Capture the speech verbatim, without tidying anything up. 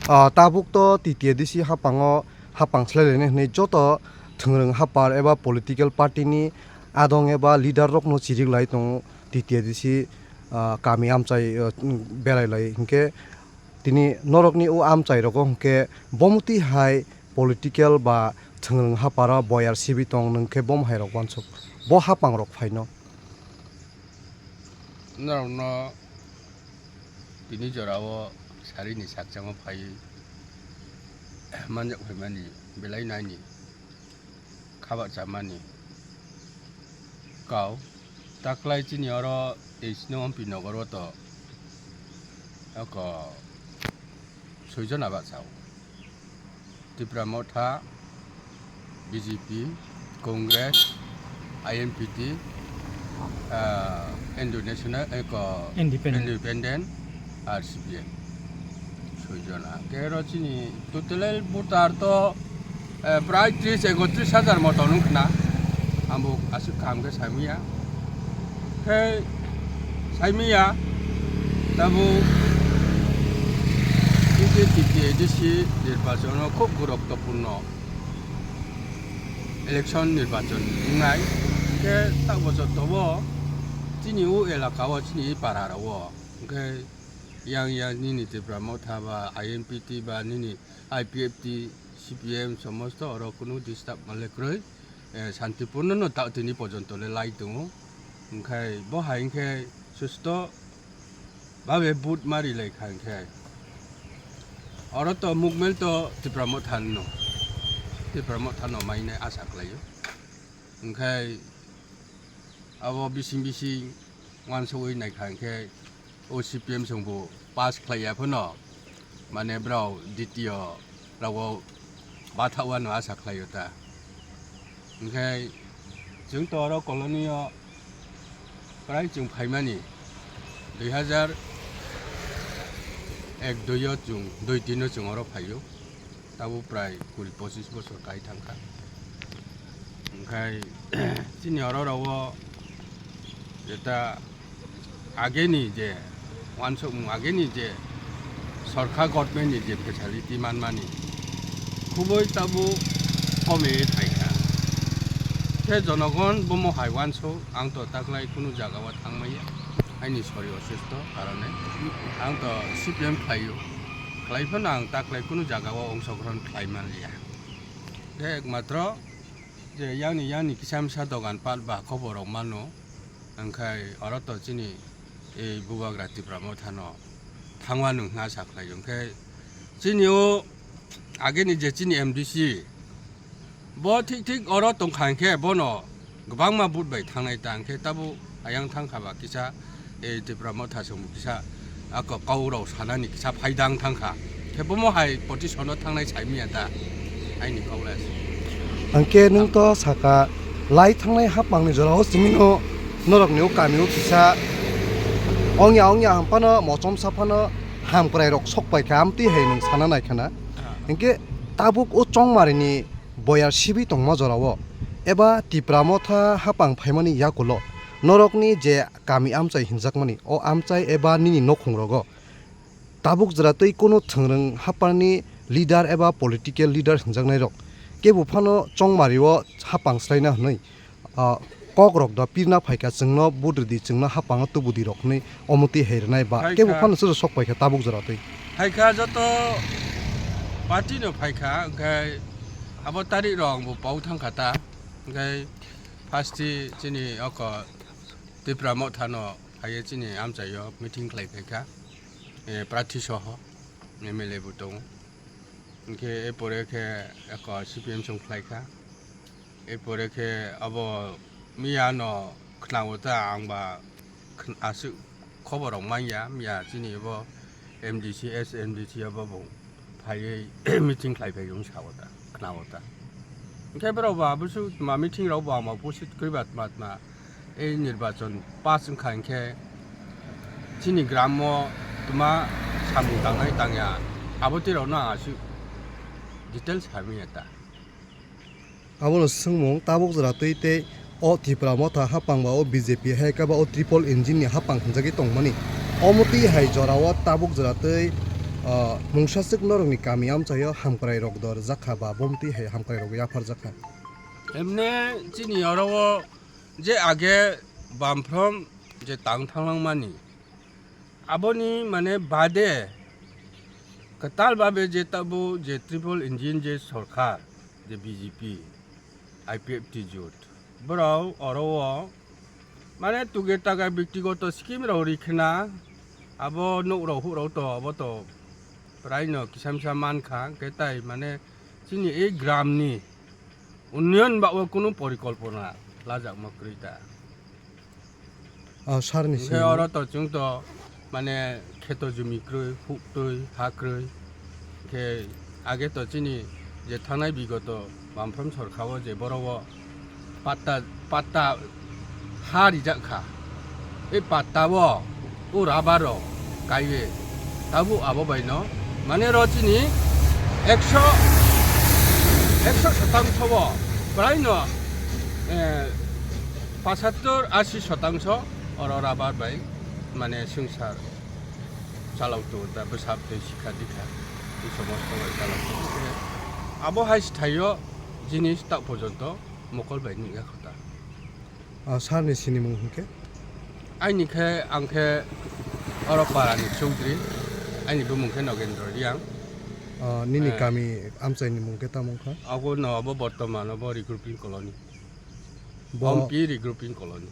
Ah, tabuk to T T A D C hapango hapang slailaini hwnwi joto thwngrwng hapar eba political party ni adong eba leader rokno chirik lai tongo T T A D C, ah, kami amchai, ah, belai lai hinkhe tini norokni o amchai rogo hinkhe bomti hai political ba thwngrwng haparo boyar sibi tong nwng khe bom hai rok wansuk bo hapang rok phaino. Norokno tini jorao sarini sakchangma phaiwi manjak phaimani belai naini khabar chamani kau. Taklai chini oro teis nong Ompi Nogor o to oko soijon aba chao. Tipra Motha, B J P, Congress, I N P T, ah, Indo National, eh, ko, Independent. Independent, R C P M. Soijon. Khe oro chini total voter to, eh, prai tris ekotris hajar moto wngkha na. Ambo aswk kaham khe saimanya. Khe saimanya, tabuk T T A D C nirbachon o khub guruttopurno election nirbachon wngnai. Khe tabuk jotobo chini o elaka o, chini para rok o, hwnkhe yang yang nini Tipra Motha ba I N P T ba nini I P F T, C P M somosto oro kunu disturb manle kwrwi. Eh, santipurno no ta tini porjonto le lai tongo. Hwnkhe bo hai hwnkhe susto babe vote mari lai kha hwnkhe oro to movement to Tipra Motha no, Tipra Motha no mainai asa khlaio. Hwnkhe abo bising bising wansugwi naikha hwnkhe o C P M chwngbo pass khlaiya phano, mane, brao D T O rogo bathawano asa khlaio ta. Hwnkhe chwng to oro colony o prai chwng phaimani dui hazar ek dui o chwng, dui tin o chwng oro phaio. Tabuk prai kuri pochis bosor kai thangkha. Hwnkhe chini oro rogo jeta ageni je wansukmung, ageni je sorkar government ni je facility manmani khubui tabuk komi phaikha. Khe jonogon bomo hai wansuk, ang to taklai kunu jaga o thangmaya, aini sori osusto karone ang to C P M khlaio. Khlai phano ang taklai kunu jaga o ongsogron khlai manliya. Khe ekmatro je yang ni, yang ni kisa misa dogan pat ba khobor rok mano, hwnkhe oro to chini, e, bubagra Tipra Motha no thangma nung hwnna sa khlai o. Hwnkhe chini o ageni je chini M D C, bo thik thik oro tongkha hwnkhe bono kwbangma vote bai thangnai ta, hwnkhe tabuk ayang thangkha ba kisa, e, Tipra Motha chwng kisa ako kau rok sanani kisa phaidang thangkha. Khe bomo hai petition o thangnai saimanya ta, aini kau le. Hwnkhe nwng to saka lai thangnai hapang ni jora o simi no norok ni o kami o kisa ongya ongya ham phano mochom sa phano hamkrai rok sok pai kha, amtwi hai nwng sana nai khana. Hwnkhe tabuk o chongmari ni boyar sibi tongma jora o eba Tipra Motha hapang phaimani yakulo norokni je kami amchai hinjakmani, o amchai eba nini nokhung rogo tabuk jora tei kunu thwngrwng haparni leader eba political leader hinjaknai rok kebo phano chongmari o hapang swlaina hwnwi, ah, kok rok da pirna phaikha, chwngno vote rwdi, chwngno hapango tubudi rok hwnwi omotwi hai rwnai ba kebo phano chwrwsok paikha tabuk jora twi. Phaikha joto party no phaikha, hwnkhe abo tarik rok ang bo pau thangkha ta, hwnkhe first chini oko Tipra Motha no phaiwi chini amchaio meeting khlai phaikha, eh, prathi soho M L A bo tongo. Hwnkhe e pore khe eko C P M chwng khlai kha. E pore khe abo miya no khwnao ta ang ba khn-, aswk khobor rok manya, miya chini bo M D C, S M D C abo bo phaiwi meeting khlai phai wng sao ta, khwnao ta. Hwnkhe borok bo aboswk tma meeting rok bo ama pusit kwrwi ba tma tma ei nirbachon pass wngkha hwnkhe chini gram o tma samung tangnai tangya abo twi rok no ang aswk details hamya ta. Abono swngmung tabuk jora twi tei o Tipra Motha hapang ba o B J P hai khe ba o triple engine ni hapang hwnjagwi tongmani. Omo twi hai jora o tabuk jora twi Ah, mungsa swk norokni kami amchaio hamkrai rok dor jakha ba bomti hai hamkrai rok yaphar jakha. Emne chini oro o je age Bamphrom je tang thanglangmani, aboni mane bade kwtal babe je tabo je triple engine je sorkar, je B J P, I P F T jut, borok oro o mane tuge taga bektigoto scheme rok rikhna, abo nuk rok huk rok to abo to prai no kisa misa mankha, hwnkhe tai mane chini ei gram ni unnoyon ba o kunu porikolpona lajakma kwrwi ta. Ah, sir ni hwnkhe simi oro to chwng to mane kheto jumi kwrwi, huk twi, ha kwrwi. Hwnkhe age to chini je thangnai bigoto Bamphrom sorkar o je borok o patta, patta ha rijak kha. Ei patta o, o rubber rok kaiwi tabuk abo bai no mane ro chini ekso, ekso sotangso o prai no, eh, pachattor ashi sotangso oro rubber bai mane swngchar chalok tongo da, bwsap tei sikha dikha, ei somosto bai chalok tongo. Abo hai sthaio jinis tak porjonto mokol bai nukya kho ta. Ah, sir ni sinimung hwnkhe? Aini khe, ang khe oro para ni Chowdhury, aini bumung khe Nogendra Reang. Ah, nini Eh. kami amchai ni mung khe tamo wngkha? Abo no, abo bortoman abo regrouping colony. Bo Ompi regrouping colony.